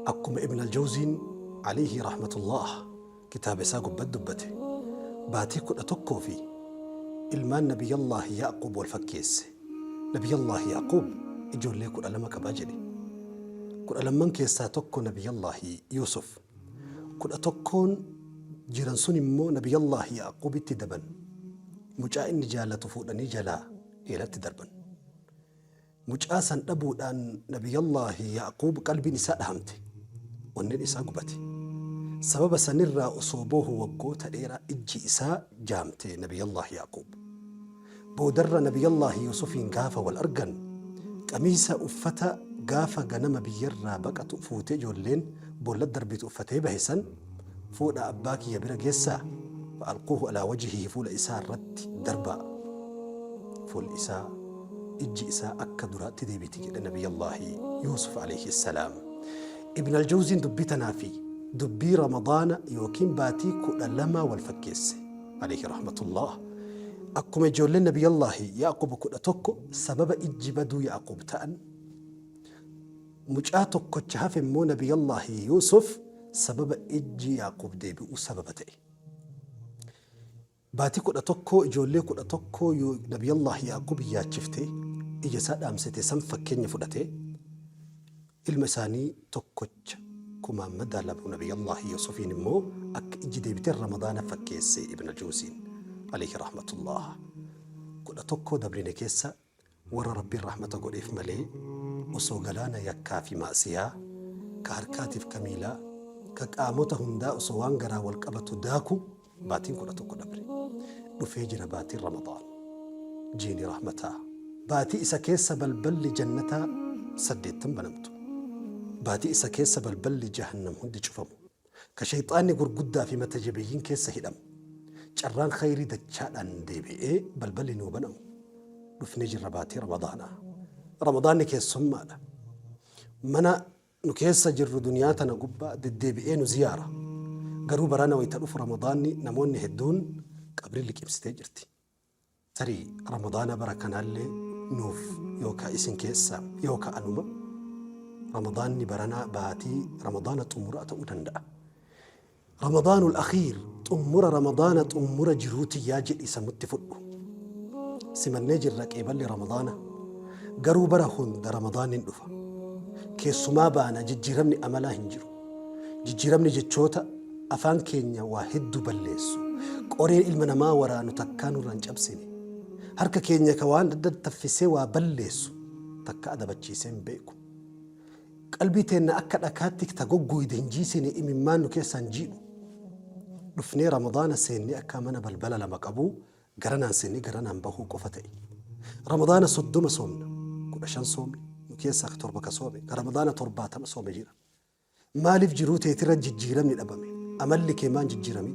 Akkuma Ibn Al-Jawziin Alayhi Rahmatullaah kitaaba isaa gubbat dubbate, baatii 11 fi ilmaan Nabiyyallaahi Ya'quub wal fakkeesse. Nabiyyallaahi Ya'quub ijoollee 12 qaba jedhe. 12n keessaa tokko Nabiyyallaahi Yuusuf. 11n jiran sun immoo Nabiyyallaahi Ya'quubitti daban. Mucaa inni jaalatu fuudhanii jalaa eelatti darban. Mucaa san dhabuudhaan Nabiyallaahi Ya'quub qalbiin isaa dhahamte. Onneen isaa gubate. Sababa sanirraa osoo boohu waggoota dheeraa ijji isaa jaamte Nabiyallaahi Ya'quub. Boodarra Nabiyallaahi Yuusufiin gaafa wal argan qamiisa uffata gaafa ganama biyyarraa baqatu fuutee ijoolleen boolla darbitu uffatee bahe san fuudhaa abbaa kiyya bira geessaa fa'alquuhu alaa wajhihi fuula isaa irratti darbaa. Fuulli isaa ijji isaa akka duraatti deebiti jedhe Nabiyallaahi Yuusuf alayhi salaam. Ibn Aljawziin dubbii tanaa fi dubbii Ramadaana yookiin baatii 12 wal fakkeesse alayhi rahmatullaah. Akkuma ijoolleen Nabiyallaahi Ya'quub 11 sababa ijji baduu Ya'quub ta'an, mucaa tokkocha hafe immoo Nabiyallaahi Yuusuf sababa ijji Ya'quub deebi'uu sababa ta'e. Baatii 11 ijoollee 11 Nabiyallah Ya'quub yaachifte, ija isaa dhaamsite san fakkeenya fudhate, ilma isaanii tokkocha kumaan madaalamu Nabiyallah Yuusufiin immoo akka ijji deebite Ramadaana fakkeesse Ibn Al-Jawziin alayhi rahmatullah. 11 dabrine keessa Warra Rabbiin rahmata godheef malee osoo galaana yakkaa fi ma'siyaa, ka harkaatiif ka miilaa, ka qaamota hundaa osoo waan garaa wal qabatu daaku baatiin 11 dabre. Dhufee jira baatiin Ramadaan. Jiini rahmataa. Baatii isa keessa balballi jannataa saddeettan banamtu. Baatii isa keessa balballi jahannam hundi cufamu. Ka sheyxaanni gurguddaa fi mata jabeeyyiin keessa hidhamu. Carraan khayrii dachaadhaan deebi'ee balballi nuu banamu. Dhufnee jirra baatii Ramadaanaa. Ramadaanni keessummaadha. Mana nu keessa jirru duniyaa tana gubbaa deddeebi'ee nu ziyaara. Garuu barana wayta dhufu Ramadaanni namoonni hedduun qabrii liqimsitee jirti. Tarii Ramadaana bara kanaallee nuuf yookaa isin keessaa yookaa anuma Ramadaanni baranaa baatii Ramadaana xumuraa ta'uu danda'a. Ramadaanul akhiir xummura Ramadaana xummura jiruu tiyyaa jedhi sammutti fudhu. Simannee jirra qeeballi Ramadaana. Garuu bara hunda Ramadaanni hin dhufa. Keessumaa baana jijjiiramni amalaa hin jiru. Jijjiiramni jechoota afaan keenya waa hedduu balleessu. Qoreen ilma namaa waraanu takkaa nurraa hin cabsine. Harka keenya ka waan daddattaffisee waa balleessu takka adabachiisee hin beeku. Qalbii teenna akka dhakaatti ta goggoyde hin jiisine imimmaan nu keessaa hin jiidhu. Dhufnee Ramadaana seennee akka mana balbala lama qabuu garanaan seennee garanaan bahuu qofa ta'e. Ramadaana 30 soomna. 15 soomne nu keessaa ka 7 ka soome ka Ramadaana 70 soome jira. Maaliif jiruu teetirra jijjiiramni dhabame? Amalli kee maan jijjiiramin?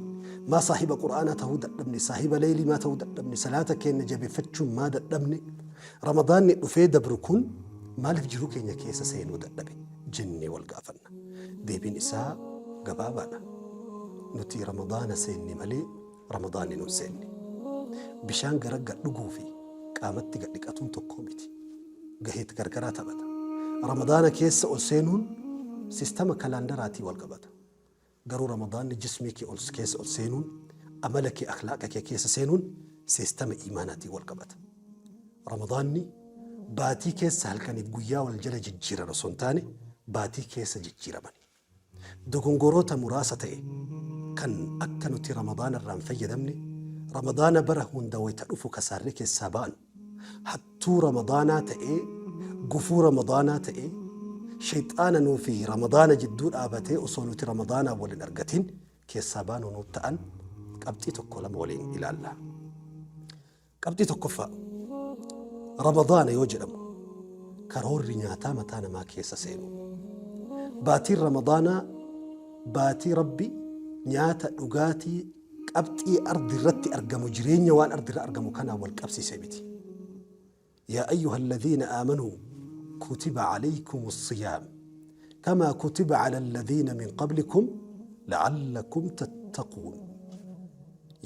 Maa saahiba Qur'aanaa tahuu dadhabne? Saahiba leeylii maa tahuu dadhabne? Salaata keenna jabeeffachuun maa dadhabne? Ramadaanni dhufee dabru kun maaliif jiruu keenya keessa seenuu dadhabe? Jennee wal gaafanna. Deebiin isaa gabaabaadha. Nuti Ramadaana seenne malee Ramadaanni nun seenne. Bishaan gara gad dhuguu fi qaamatti gad dhiqatuun tokkoo miti. Gaheet gargaraa taphata. Ramadaana keessa ol seenuun sistama kalaandaraatii wal qabata. Garuu Ramadaanni jismii kee ol keessa ol seenuun, amala kee akhlaaqa kee keessa seenuun sistama iimaanaatii wal qabata. Ramadaanni baatii keessa halkaniif guyyaa wal jala jijjiiran osoo hin taane baatii keessa jijjiiramani. Dogongoroota muraasa ta'e kan akka nuti Ramadaana irraa hin fayyadamne, Ramadaana bara hunda wayta dhufu kasaarree keessaa ba'anu, hattuu Ramadaanaa ta'ee, gufuu Ramadaanaa ta'ee, sheyxaana nuu fi Ramadaana jidduu dhaabatee osoo nuti Ramadaanaan wal hin argatin keessaa baanu nuu ta'an qabxii tokko lama waliin ilaalla. Qabxii tokkoffaa, Ramadaana yoo jedhamu karoorri nyaataa mataa namaa keessa seenu. Baatiin Ramadaanaa baatii Rabbi nyaata, dhugaatii, qabxii ardi irratti argamu jireenya waan ardi irra argamu kanaan wal qabsiise miti. Yaa ayyuha alladhiina aamanuu kutiba alaykumu siyaam kamaa kutiba ala alladhiina min qablikum la'allakum tattaquun.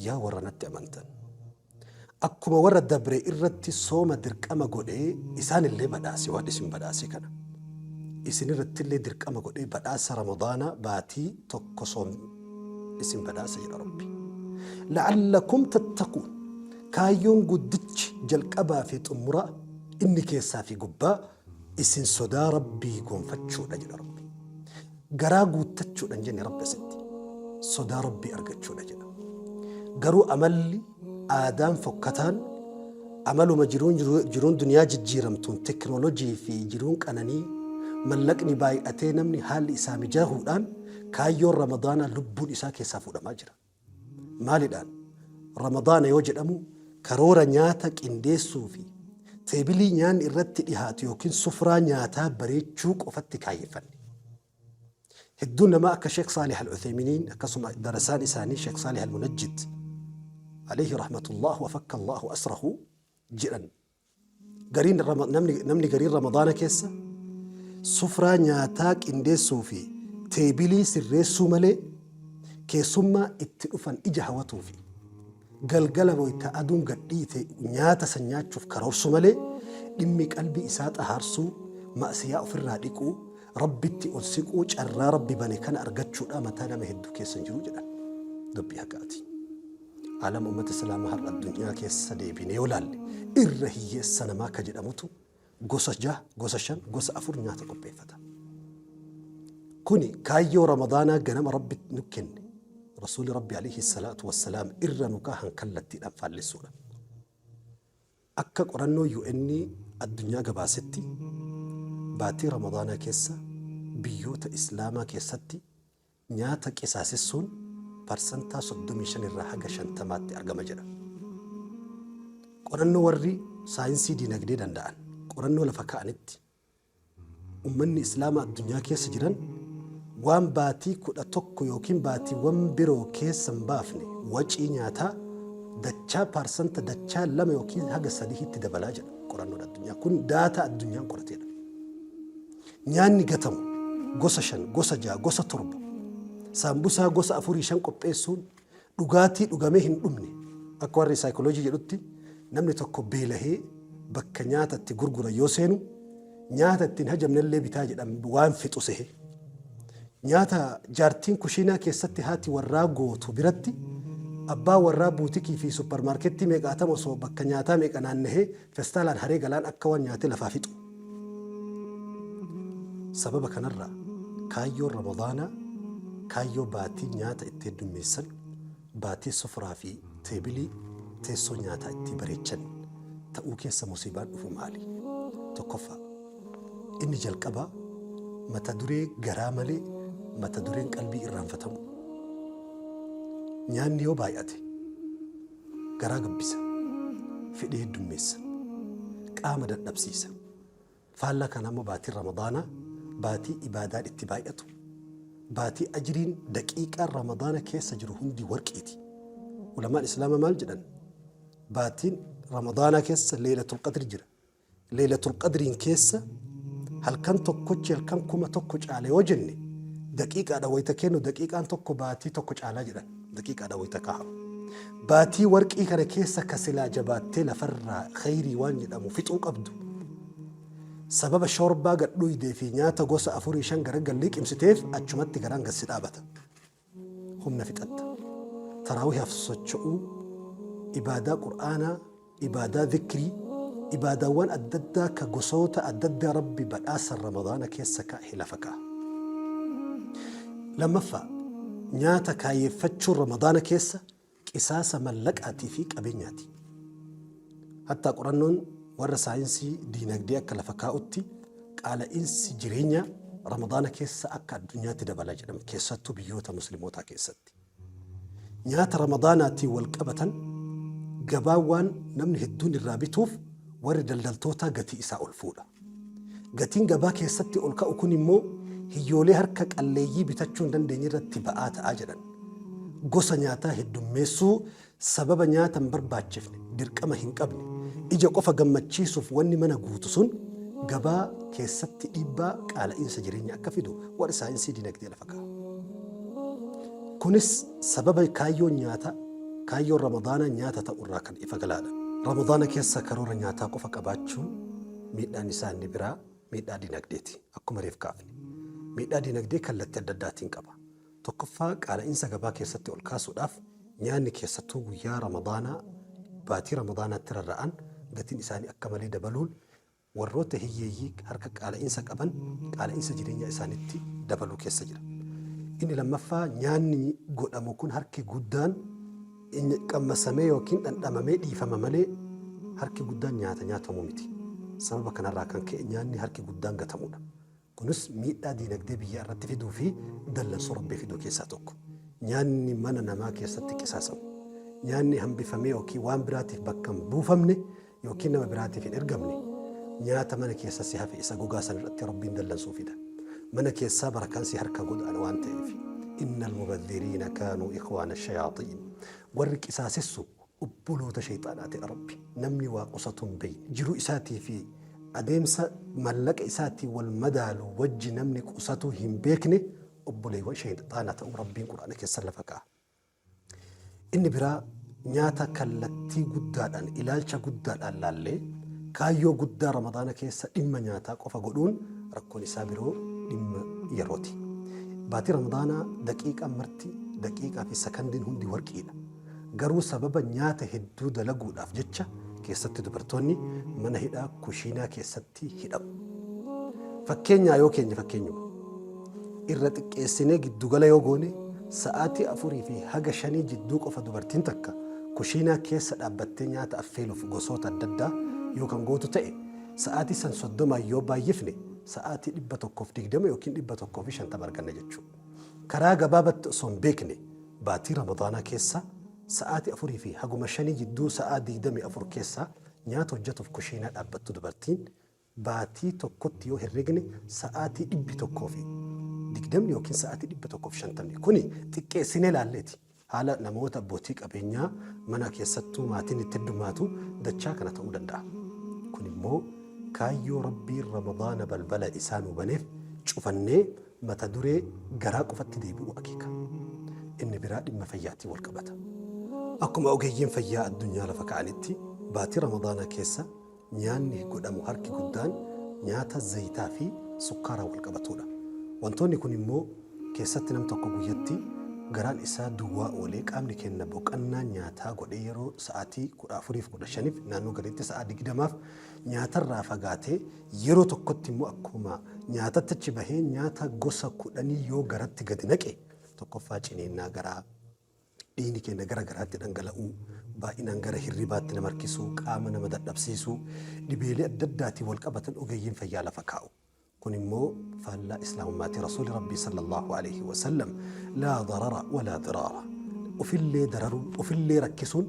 Yaa warra natti amantan! Akkuma warra dabre irratti sooma dirqama godhe isaanillee badhaase waan isin badhaase kana. Isin irrattillee dirqama godhee badhaasa Ramadaana baatii tokko soom isin badhaasa jedha Rabbi. La'allakum tattaquun. Kaayyoon guddichi jalqabaa fi xumuraa inni keessaa fi gubbaa isin sodaa Rabbii gonfachuudha jedha Rabbi. Garaa guuttachuudha hin jenne Rabbi asitti. Sodaa Rabbii argachuudha jedha. Garuu amalli aadaan fokkataan amaluma jiruun jiruun duniyaa jijjiiramtuun teknoolojii fi jiruun qananii mallaqni baay'atee namni haalli isaa mijaahuudhaan kaayyoon Ramadaanaa lubbuun isaa keessaa fuudhamaa jira. Maalidhaan? Ramadaana yoo jedhamu karoora nyaata qindeessuu fi teebilii nyaanni irratti dhihaatu yookiin sufraa nyaataa bareechuu qofatti kaayyeffanne. Hedduun namaa akka Sheekh Saalih Al-Utheyminiin akkasuma darasaan isaanii Sheekh Saalih Al-Munajjid alayhi rahmatullah wa fakka Allahu asrahu jedhan gariin namni gariin Ramadaana keessa sufraa nyaataa qindeessuu fi teebilii sirreessuu malee keessummaa itti dhufan ija hawatuu fi galgala wayta aduun gad dhiite nyaata san nyaachuuf karoorsu malee dhimmi qalbii isaa xahaarsuu, ma'siyaa ofirraa dhiquu, Rabbitti ol siquu carraa Rabbi bane kana argachuudhaa mataa nama hedduu keessa hin jiru jedhan. Dubbii haqaati. Aalama ummata Islaamaa har'a addunyaa keessa deebinee yoo laalle irra hiyyeessa namaa ka jedhamutu gosa jaha, gosa shan, gosa afur nyaata qopheeffata. Kuni kaayyoo Ramadaanaa ganama Rabbi nu kenne Rasuulli Rabbi alayhi salaatu wassalaam irra nu kaahan kallattiidhaan faallessuudha. Akka qorannoo UN addunyaa gabaasetti baatii Ramadaanaa keessa biyyoota Islaamaa keessatti nyaata qisaasessuun parsantaa 35 irraa haga 50tti argama jedha. Qorannoo warri saayinsii dinagdee danda'an qorannoo lafa kaa'anitti ummanni Islaamaa addunyaa keessa jiran waan baatii 11 yookiin baatiiwwan biroo keessa hin baafne wacii nyaataa dachaa paarsanta dachaa 2 yookiin haga 3tti dabalaa jedha qorannoon addunyaa. Kun daataa addunyaan qorateedha. Nyaanni gatamu gosa 5, gosa 6, gosa 7, saambusaa gosa afurii shan qopheessuun dhugaatii dhugamee hin dhumne akka warri saayikoloojii jedhutti namni tokko beelahee bakka nyaata itti gurguran yoo seenu nyaata ittiin hajamnellee bitaa jedhan waan fixu sehe. Nyaata jaartiin kushiinaa keessatti haati warraa gootu biratti abbaa warraa buutikii fi supparmaarkettii meeqaatama osoo bakka nyaataa meeqa naannahee festaalaan haree galaan akka waan nyaatee lafaa fixu. Sababa kanarraa kaayyoon Ramadaanaa kaayyoo baatii nyaata itti heddummeessan, baatii sufraa fi teebilii teessoo nyaataa itti bareechan ta'uu keessa musiibaan dhufu maali? Tokkoffaa, inni jalqabaa mata duree garaa malee mata dureen qalbii irraanfatamuu. Nyaanni yoo baay'ate garaa gabbisa, fedhii heddummeessa, qaama dadhabsiisa. Faallaa kanaa immoo baatiin Ramadaanaa baatii ibaadaan itti baay'atu, baatii ajriin daqiiqaan Ramadaana keessa jiru hundi warqiiti. Ulamaan Islaamaa maal jedhan? Baatiin Ramadaanaa keessa Leeylatul Qadr jira. Leeylatul Qadriin keessa halkan tokkochi halkan 1000 caala yoo jenne daqiiqaadha wayita kennu daqiiqaan tokko baatii tokko caalaa jedhan daqiiqaadha wayita kaahamu. Baatii warqii kana keessa ka silaa jabaattee lafarraa kheyrii waan jedhamu fixuu qabdu sababa shoorbaa gad dhuydee fi nyaata gosa afurii shan garaggal liqimsiteef achumatti garaan gad si dhaabata. Humna fixatta. Taraawihaaf socho'uu, ibaadaa Qur'aanaa, ibaadaa zikrii, ibaadaawwan addaddaa ka gosoota addaddaa Rabbi badhaasa Ramadaana keessa kaa'e lafa kaa'a. Lammaffaa, nyaata kaayyeeffachuun Ramadaana keessa qisaasa mallaqaatii fi qabeenyaati. Hattaa qorannoon warra saayinsii diinagdee akka lafa kaa'utti qaala'insi jireenyaa Ramadaana keessa akka addunyaatti dabala jedhama keessattuu biyyoota muslimootaa keessatti. Nyaata Ramadaanaatiin wal qabatan gabaa waan namni hedduun irraa bituuf warri daldaltootaa gatii isaa ol fuudha. Gatiin gabaa keessatti ol ka'u kun immoo hiyyoolee harka qalleeyyii bitachuu hin dandeenye irratti ba'aa ta'a jedhan. Gosa nyaataa heddummeessuu sababa nyaata hin barbaachifne, dirqama hin qabne, ija qofa gammachiisuuf wanni mana guutu sun gabaa keessatti dhiibbaa qaala'iinsa jireenya akka fidu warri saayinsii dinagdee lafa kaa'a. Kunis sababa kaayyoon nyaata kaayyoon Ramadaanaa nyaata ta'u irraa kan ifa galaadha. Ramadaana keessa karoora nyaataa qofa qabaachuun miidhaan isaa inni biraa. Miidhaa dinagdeeti. Akkuma reef kaafne. Miidhaa dinagdee kallattii adda addaatiin qaba. Tokkoffaa, qaala'insa gabaa keessatti ol kaasuudhaaf nyaanni keessattuu guyyaa Ramadaanaa, baatii Ramadaanaatti rarra'an gatiin isaanii akka malee dabaluun warroota hiyyeeyyii harka qaala'insa qaban qaala'insa jireenya isaanitti dabaluu keessa jira. Inni lammaffaa, nyaanni godhamu kun harki guddaan qammasamee yookiin dhandhamamee dhiifama malee harki guddaan nyaata nyaatamu miti. Sababa kanarraa kan ka'e nyaanni harki guddaan gatamudha. Kunis miidhaa diinagdee biyyaa irratti fiduu fi dallansuu Rabbii fiduu keessaa tokko. Nyaanni mana namaa keessatti qisaasamu, nyaanni hambifamee yookiin waan biraatiif bakka hin buufamne yookiin nama biraatiif hin ergamne, nyaata mana keessa si hafe isa gogaa san irratti Rabbiin dallansuu fida. Mana keessaa barakaan si harka godaana waan ta'eef. Innal mubadhiriina kaanuu ikhwaana shayaaxiin. Warri qisaasessu obboloota shayxaanaatidha Rabbi. Namni waa qusatu hin beeyne. Jiruu isaatii fi adeemsa mallaqa isaatiin wal madaalu wajji namni qusatuu hin beekne obboleewwan shayxaanaa ta'uu Rabbiin Qur'aana keessa lafa kaa'a. Inni biraa, nyaata kallattii guddaadhaan, ilaalcha guddaadhaan laallee kaayyoo guddaa Ramadaana keessa dhimma nyaataa qofa godhuun rakkoon isaa biroo dhimma yerooti. Baatii Ramadaanaa daqiiqaan marti, daqiiqaa fi sakandiin hundi warqiidha. Garuu sababa nyaata hedduu dalaguudhaaf jecha keessatti dubartoonni mana hidhaa kushiinaa keessatti hidhamu. Fakkeenyaa yoo keenya fakkeenyuma irra xiqqeessinee giddugala yoo goone, sa'aatii 4 fi haga 5 jidduu qofa dubartiin takka kushiinaa keessa dhaabbattee nyaata affeeluuf gosoota adda addaa yoo kan gootu ta'e, sa'aatii san 30n yoo baayyifne sa'aatii 120 yookiin 150 arganna jechuudha. Karaa gabaabatti osoo hin beekne baatii Ramadaanaa keessa sa'aatii 4 fi haguma 5 jidduu sa'aa 24 keessaa nyaata hojjatuuf kushiinaa dhaabbattu dubartiin baatii tokkotti yoo herregne sa'aatii 120 yookiin sa'aatii 150. Kuni xiqqeessinee laalleeti. Haala namoota abbootii qabeenyaa mana keessattuu maatiin itti heddummaatu dachaa kana ta'uu danda'a. Kun immoo kaayyoo Rabbiin Ramadaana balbala isaa nuu baneef cufannee mata duree garaa qofatti deebi'uu akeeka. Inni biraa dhimma fayyaatiin wal qabata. Akkuma ogeeyyiin fayyaa addunyaa lafa ka'anitti, baatii Ramadaanaa keessa nyaanni godhamu harki guddaan nyaata zayitaa fi sukkaaraan wal qabatuudha. Wantoonni kun immoo keessatti nam tokko guyyatti garaan isaa duwwaa oolee qaamni keenna boqannaa nyaataa godhee yeroo sa'aatii 14f 15f naannoo gaditti sa'aa 20f nyaatarraa fagaatee yeroo tokkotti immoo akkuma nyaatatti achi bahee nyaata gosa kudhanii yoo garatti gadi naqe, tokkoffaa ciniinnaa garaa, dhiigni keenya gara garaatti dhangala'uu, baay'inaan gara hirribaatti nama harkisuu, qaama nama dadhabsiisuu, dhibeelee adda addaatiin wal qabatan ogeeyyiin fayyaa lafa kaa'u. Kun immoo faallaa Islaamummaati. Rasuulli Rabbii sallallahu alaihi wasallam laa darara walaa diraara. Ofillee dararuun, ofillee rakkisuun,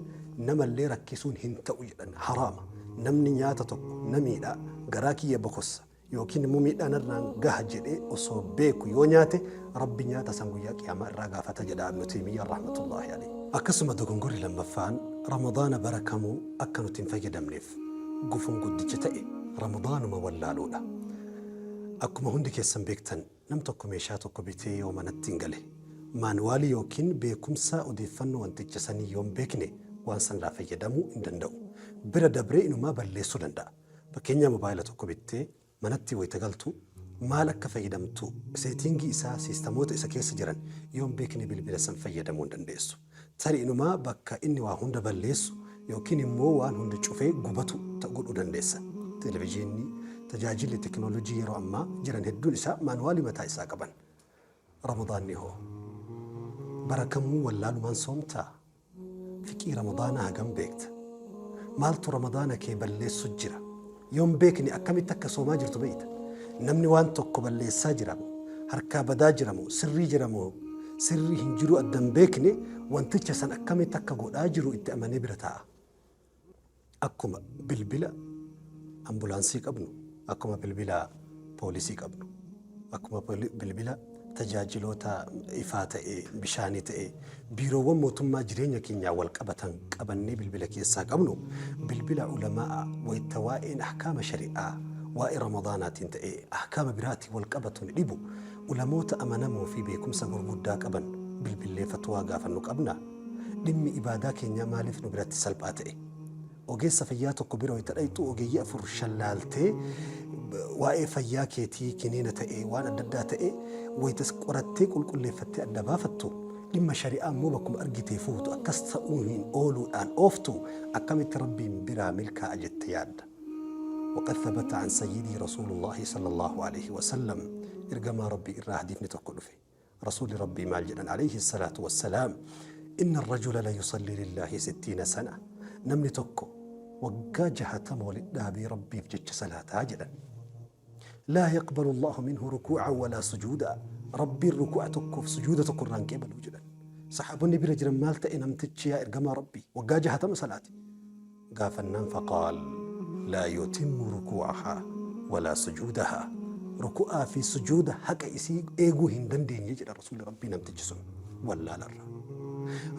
namallee rakkisuun hin ta'u jedhan, haraama. Namni nyaata tokko na miidha, garaa kiyya bokossa yookiin immoo miidhaa narraan gaha jedhee osoo beeku yoo nyaate, Rabbi nyaata san guyyaa qiyaamaa irraa gaafata jedha Ibnu Taymiyyaan rahmatullaahi alayhi. Akkasuma dogongorri lammaffaan Ramadaana bara kamuu akka nuti hin fayyadamneef gufuun guddicha ta'e Ramadaanuma wallaaluudha. Akkuma hundi keessan beektan, nam tokko meeshaa tokko bitee yoo manatti hin gale, maanuwaalii yookiin beekumsa odeeffannoo wanticha sanii yoo hin beekne waan sanirraa fayyadamuu hin danda'u. Bira dabree inumaa balleessuu danda'a. Fakkeenyaa mobaayila tokko bittee manatti wayita galtu maal akka fayyadamtu, seetiingii isaa, siistamoota isa keessa jiran yoo hin beekne bilbila san fayyadamuu hin dandeessu. Tarii inumaa bakka inni waa hunda balleessu yookiin immoo waan hunda cufee gubatu godhuu dandeessa. Televijiinni, tajaajilli teknoolojii yeroo ammaa jiran hedduun isaa maanuwaalii mataa isaa qaban. Ramadaanni hoo? Bara kamuu wallaalumaan soomtaa? Fiqhii Ramadaanaa hagam beekta? Maaltu Ramadaana kee balleessu jira? Yoo hin beekne akkamitti akka soomaa jirtu beekta? Namni waan tokko balleessaa jira moo, harkaa badaa jira moo, sirrii jira moo sirrii hin jiruu adda hin beekne wanticha san akkamitti akka godhaa jiru itti amanee bira taa'a? Akkuma bilbila ambulaansii qabnu, akkuma bilbila poolisii qabnu, akkuma bilbila tajaajiloota ifaa ta'e, bishaanii ta'e, biiroowwan mootummaa jireenya keenyaan wal qabatan qabannee bilbila keessaa qabnu, bilbila ulamaa'a wayta waa'een ahkaama shari'aa, waa'ee Ramadaanaatiin ta'e, ahkaama biraatiin wal qabatu ni dhibu, ulamoota amanamoo fi beekumsa gurguddaa qaban bilbillee fatwaa gaafannu qabna. Dhimmi ibaadaa keenyaa maaliif nu biratti salphaa ta'e? Ogeessa fayyaa tokko bira wayita dhayxu ogeeyyii afur shan laaltee waa'ee fayyaa keetii kiniina ta'e waan adda addaa ta'e wayita qorattee qulqulleeffattee adda baafattu, dhimma shari'aa immoo bakkuma argitee fuutu, akkas ta'uu hin ooluudhaan ooftu, akkamitti Rabbiin biraa milkaa'a jette yaadda? Waqad thabata an sayyidii rasuulullaahi sallallaahu aleyhi wasallam, ergamaa Rabbii irraa hadiifni tokko dhufe. Rasuulli Rabbii maal jedhan aleyhi salaatu wassalaam? Inna arrajula la yusallii lillaahi sittiina sana, namni tokko waggaa 60 walitti dhaabee Rabbiif jecha salaataa jedhan. Laa yaqbalu Allaahu minhu rukuu'an walaa sujuudaa, Rabbiin rukuu'a tokkoof sujuuda tokko irraa hin qeebalu jedhan. Sahaabonni bira jiran, maal ta'e namtichi yaa ergamaa Rabbii, waggaa 60 salaate? Gaafannaan, faqaal laa yutimmu rukuu'ahaa walaa sujuudahaa, ruku'aa fi sujuuda haqa isii eeguu hin dandeenye jedha Rasuulli Rabbii namtichi sun wallaalarra.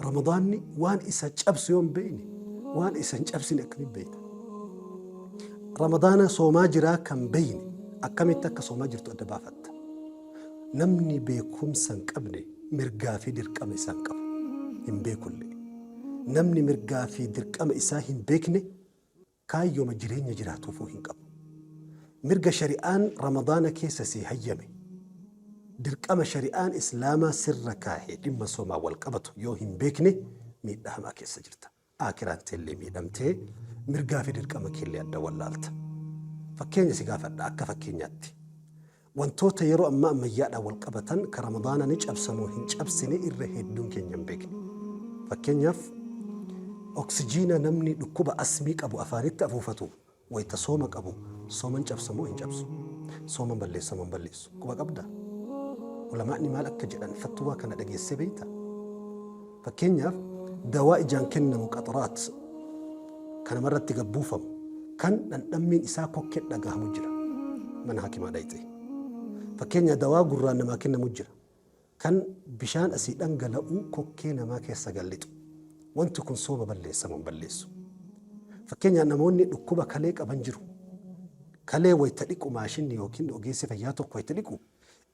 Ramadaanni waan isa cabsu yoo hin beekne, waan isa hin cabsine akkamitti beekta? Ramadaana soomaa jiraa kan beekne akkamitti akka soomaa jirtu adda baafatta? Namni beekumsa hin qabne mirgaa fi dirqama isaa hin qabu. Hin beekullee. Namni mirgaa fi dirqama isaa hin beekne kaayyoma jireenya jiraatuufuu hin qabu. Mirga shari'aan Ramadaana keessa sii hayyame, dirqama shari'aan Islaamaa sirra kaahe dhimma soomaan wal qabatu yoo hin beekne miidhaa hamaa keessa jirta. Aakiraan teellee miidhamtee mirgaa fi dirqama keellee adda wallaalta. Fakkeenya si gaafadha, akka fakkeenyaatti. Wantoota yeroo ammaa ammayyaadhaan wal qabatan ka Ramadaana ni cabsa moo hin cabsine irra hedduun keenya hin beekne. Fakkeenyaaf, oksijiina namni dhukkuba asmii qabu afaanitti afuufatu wayita sooma qabu sooma hin cabsa moo hin cabsu? Sooma hin balleessa moo hin balleessu? Quba qabdaa? Ulamaa'ni maal akka jedhan fatwaa kana dhageessee beektaa? Fakkeenyaaf, dawaa ijaan kennamu qaxraat kan namarratti gad buufamu kan dhandhammiin isaa kokkee dhagahamu jira. Mana hakimaa dhayxee. Fakkeenya, dawaa gurraan namaa kennamu jira. Kan bishaan asii dhangala'u kokkee namaa keessa gad lixu. Wanti kun sooma balleessa moo hin balleessu? Fakkeenyaaf, namoonni dhukkuba kalee qaban jiru. Kalee wayita dhiqu maashinni yookiin ogeessi fayyaa tokko wayita dhiqu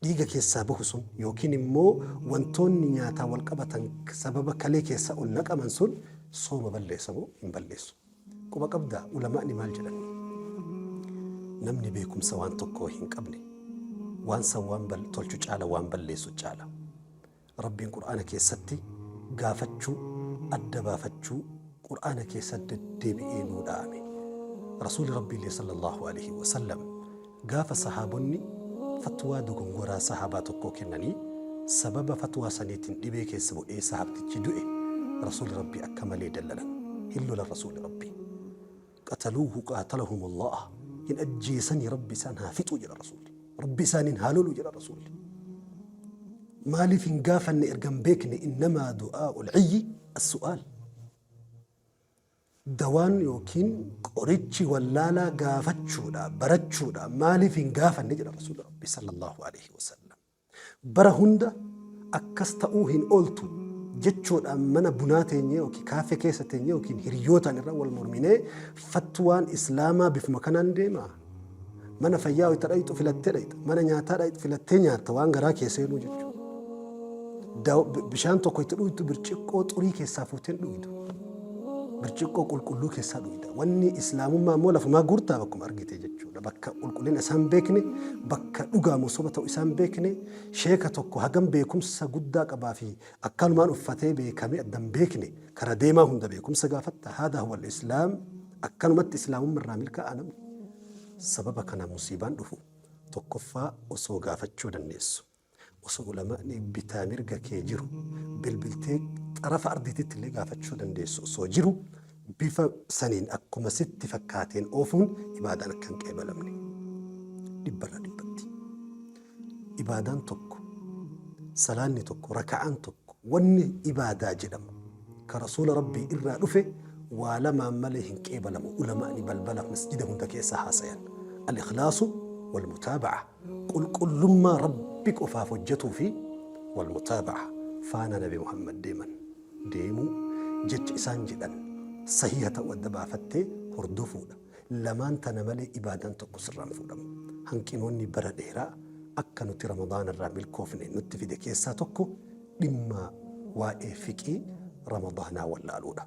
dhiiga keessaa bahu sun yookiin immoo wantoonni nyaataan wal qabatan sababa kalee keessa ol naqaman sun sooma balleessa moo hin balleessu? Quba qabdaa, ulamaa'ni maal jedhan? Namni beekumsa waan tokkoo hin qabne waan san waan tolchu caala waan balleessu caala. Rabbiin Qur'aana keessatti gaafachuu, adda baafachuu Qur'aana keessatti deddeebi'ee nuu dhaame. Rasuulli Rabbiillee sallallaahu aleyhi wa sallam gaafa sahaabonni fatwaa dogongoraa sahaabaa tokkoo kennanii sababa fatwaa saniitiin dhibee keessa bu'ee sahaabtichi du'e, Rasuulli Rabbii akka malee dallanan. Hin lolan Rasuulli Rabbii. Qataluuhu qaatalahumullaah, hin ajjeesanii Rabbi isaan haa fixuu jedha Rasuulli. Rabbi isaaniin haa lolu jedha Rasuulli. Maaliif hin gaafanne erga hin beekne? Innamaa du'aa'ul ciyyi as-su'aal. Dawaan yookiin qorichi wallaalaa gaafachuudha, barachuudha. Maaliif hin gaafanne jedha Rasuulli Rabbi sallallahu alaihi wasallam. Bara hunda akkas ta'uu hin ooltu jechuudhaan mana bunaa teenyee yookiin kaaffee keessa teenyee yookiin hiriyootaan irra wal morminee fatwaan Islaamaa bifuma kanaan deemaa? Mana fayyaa wayita dhayxu filattee dhayxa. Mana nyaataa dhayxu filattee nyaatta waan garaa kee seenuu jechuudha. Bishaan tokko itti dhuytu birciqqoo xurii keessaa fuutee hin dhuydu. Birciqqoo qulqulluu keessaa dhuyda. Wanni Islaamummaa immoo lafumaa guurtaa bakkuma argite jechuudha. Bakka qulqullina isaa hin beekne, bakka dhugaa moo soba ta'u isaa hin beekne, sheeka tokko hagam beekumsa guddaa qabaa fi akkanumaan uffatee beekamee adda hin beekne, kara deemaa hunda beekumsa gaafatta. Haadaa huwal Islaam, akkanumatti Islaamumma irraa milkaa'a namni? Sababa kana musiibaan dhufu tokkoffaa, osoo gaafachuu dandeessu, osoo ulamaa'ni bitaa mirga kee jiru, bilbiltee xarafa ardiititti illee gaafachuu dandeessu osoo jiru, bifa saniin akkuma sitti fakkaateen oofuun ibaadaan akka hin qeebalamne dhibbarraa dhibbatti. Ibaadaan tokko, salaanni tokko, raka'aan tokko, wanni ibaadaa jedhamu ka Rasuula Rabbii irraa dhufe waa lamaan malee hin qeebalamu ulamaa'ni balbala masjida hunda keessa haasayan. Al-ikhlaasu wal-mutaaba'a. Qulqullummaa Rabbi qofaaf hojjatuu fi wal-mutaaba'a, faana Nabi Muhammad deeman deemuu, jecha isaan jedhan sahiiha ta'uu adda baafattee hordofuudha. Lamaan tana malee ibaadaan tokko sirraa hin fuudhamu. Hanqinoonni bara dheeraa akka nuti Ramadaana irraa milkoofne nutti fide keessaa tokko dhimma waa'ee fiqhii Ramadaanaa wallaaluudha.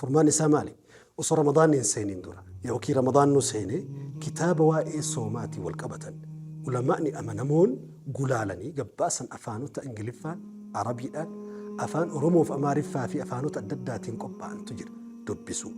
Furmaanni isaa maali? Osoo Ramadaanni hin seeniin dura yookiin Ramadaannuu seenee kitaaba waa'ee soomaatiin wal qabatan ulamaa'ni amanamoon gulaalanii gabbaasan afaanota Ingiliffaan, Arabiidhaan, Afaan Oromoof Amaariffaa fi afaanota adda addaatiin qophaa'antu jira. Dubbisuu.